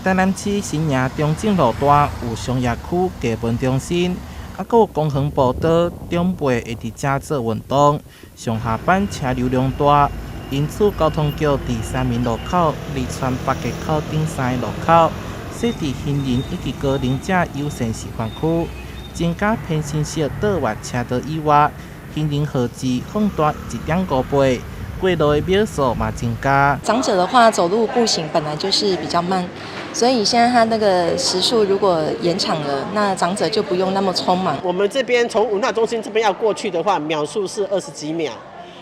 台南市新營中正路段有商業區、藝文中心，猶閣有公園步道，長輩會佇遮做運動，上下班車流量大，因此交通局佇三民路口、利川北街口等三个路口設置行人以及高齡者友善示範區，增加偏心式倒彎車道以外，行人號誌放大1.5倍，過路的秒數嘛增加。長者的話，走路步行本來就是比較慢，所以現在他那個時速如果延長了，那長者就不用那麼匆忙。我們這邊從文化中心這邊要過去的話，秒數是20幾秒；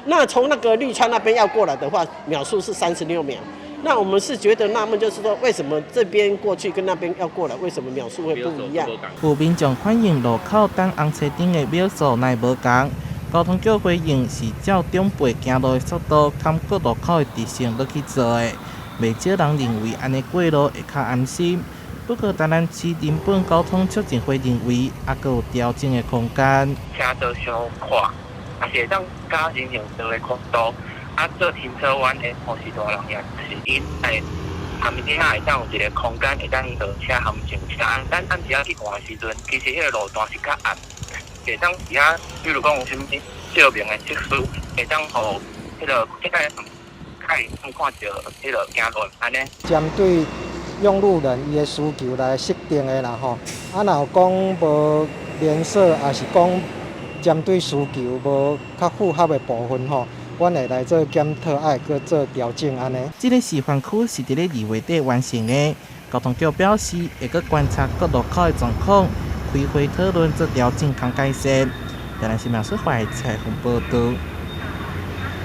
那從那個綠川那邊要過來的話，秒數是36秒。那我們是覺得納悶，就是說，為什麼這邊過去跟那邊要過來，為什麼秒數會不一樣？有民眾反映路口等紅青燈的秒數若無仝，交通局回應是照長輩行路的速度，含各路口的直線落去做的。袂少人認為按呢過路會較安心。不過台南市人本交通促進會認為，猶閣有調整的空間。車道傷闊，也是會當加人行道的寬度。啊，做停車彎的，或是大人也是𪜶會暗時仔會當有一個空間會當落車含上車。咱暗時仔去看的時陣，其實彼個路段是較暗，會當佇遐，比如講有啥物照明的設施，會當予彼個較會當看著彼個行路按呢。針對用路人伊的需求來設定的啦吼，啊，若有講無連鎖，抑是講針對需求無較符合的部分吼，阮會來做檢討，愛閣做調整按呢。這个示範區是佇咧2月底完成的。交通局表示，會閣觀察各路口的狀況，開會討論做調整佮改善。台南新聞小懷採訪報導。